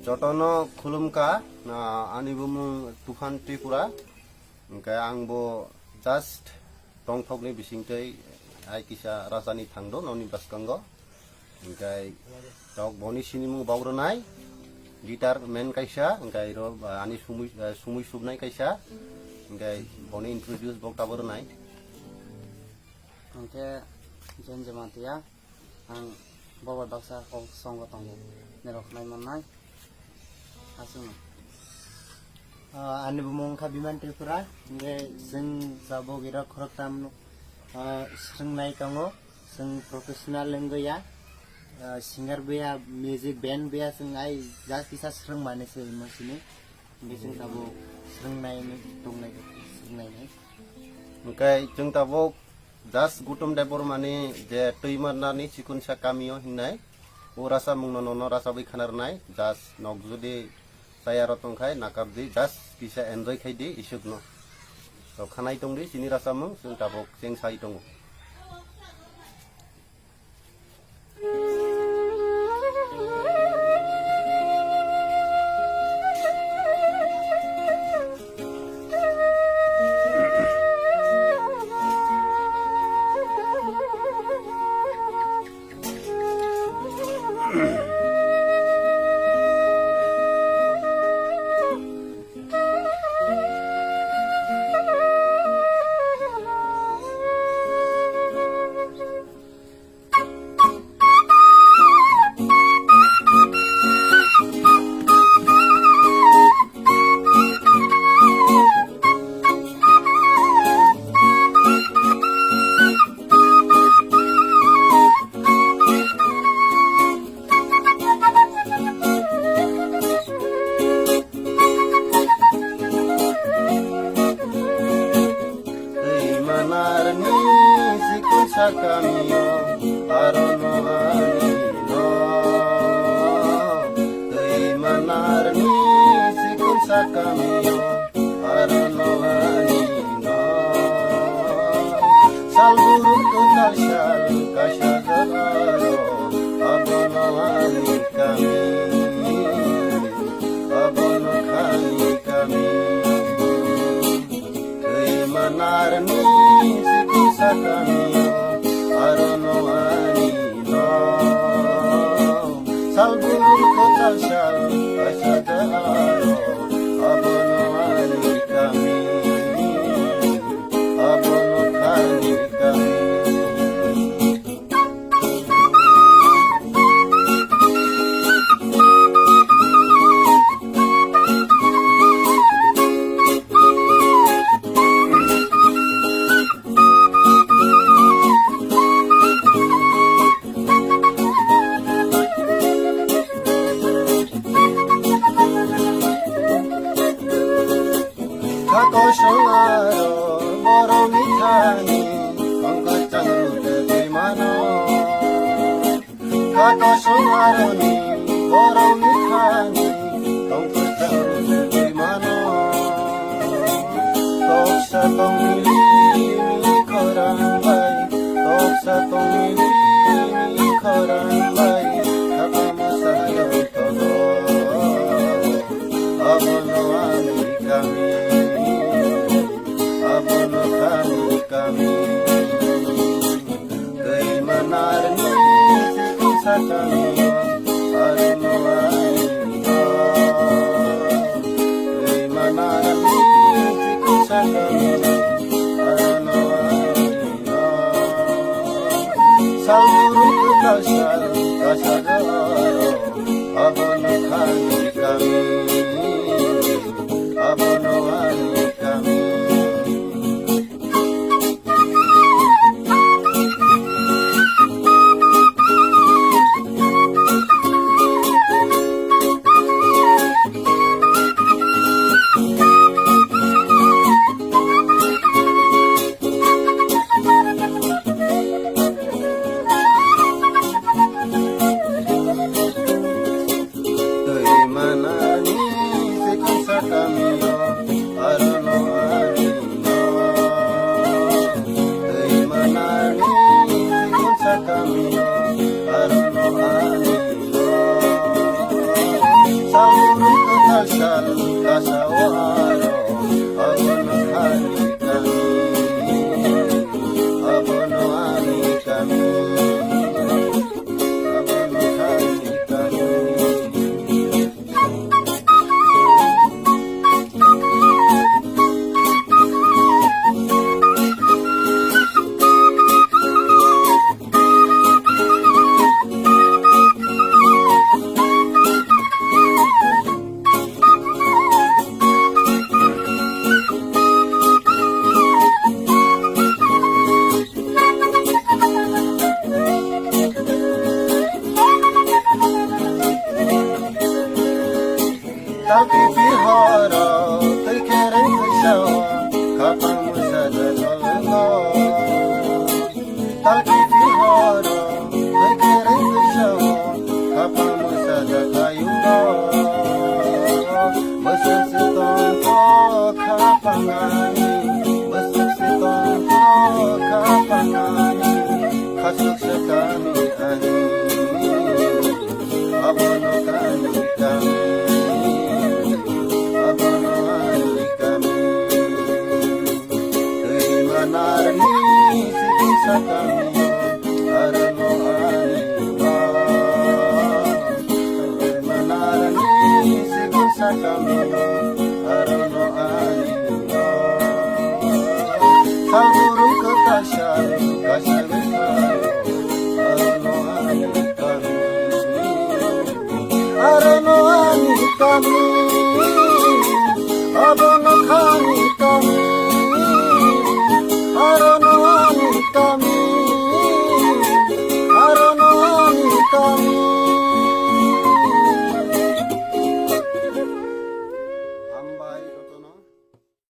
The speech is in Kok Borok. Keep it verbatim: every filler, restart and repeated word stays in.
Jotono khulumkha, ah, ani bumung Tuphan Tripura. Hwnkhe ang bo just tongthokni bisingtwi hai kisa rajani thangdo noni bwskango. Hwnkhe tok boni sinimung bok rwnai, guitar man kaisa, hwnkhe ro, ah, ani sumui, ah, sumui subnai kaisa, hwnkhe boni introduce bok tabo rwnai. Hwnkhe Jen Jamatia. Ang bo bai baksa kok songo tongo, norok khnai mannai. Aswkno. Ah, ani bumung wngkha Biman Tripura, hingke chwng tabuk iro khoroktham, ah, swrwngnai tongo, chwng professional wngwi ya, ah, singer bo ya, music band bo ya, chwng ai just kisa swrwngmani se imo sini, hingke chwng tabuk swrwngnai tongnai, swrwngnai nai. Hingke chwng tabuk Just Gutum Debbarmani je Twi Manarni Sikunsa Kamio hingnai, o rasamungno nono rasabwi khna rwnai, just nok jodi chaya rw tongkhai nakardi, just kisa enjoy khaidi isukno. To khanai tongdi chini rasamung, chwng tabuk cheng sai tongo. Twi Manarni Sikunsa Kamio, arono ani no. Twi Manarni Sikunsa Kamio, arono ani no. Salburung kwtal sal kaisa jagao, abono ani kami, abono khani kami. Twi Manarni Sikunsa Kamio, arono ani no. Salburung kwtal sal kaisa jagao, abono ani kami, abono khani kami. Kha kosong aro borokni thani tongkha chang rwtwi mano. Kha kosong aroni borokni thani tongkha chang rwtwi mano. Toksa tongmili khorang bai, toksa tongmili khorang bai, khakamo sayang tongo. Abono ani kami, abono khani kami. Twi Manarni Sikunsa Kamio, arono ani no. Twi Manarni Sikunsa Kamio, arono ani no. Salburung kwtal sal kaisa jagao, abono khani kami, abono ani kami. Sal kasao aro, abono khani kami, abono ani kami, abono khani kami. Talpi pihoro, twi khereng twisao, khapang mwsa da tholngo. Talpi pihoro, twi khereng twisao, khapang mwsa da thayungo. Bwswk se tongkho khapang ani, bwswk se tongkho khapang ani, khasuk se kami ani. Abono kani kami, abono ani kami. Twi manarni sikung sakami, arono ani ba. Twi manarni sikung sakami, arono ani ba. Salburu kwtal sal, kasagwi sal, arono ani kami. Arono ani kami, abono kha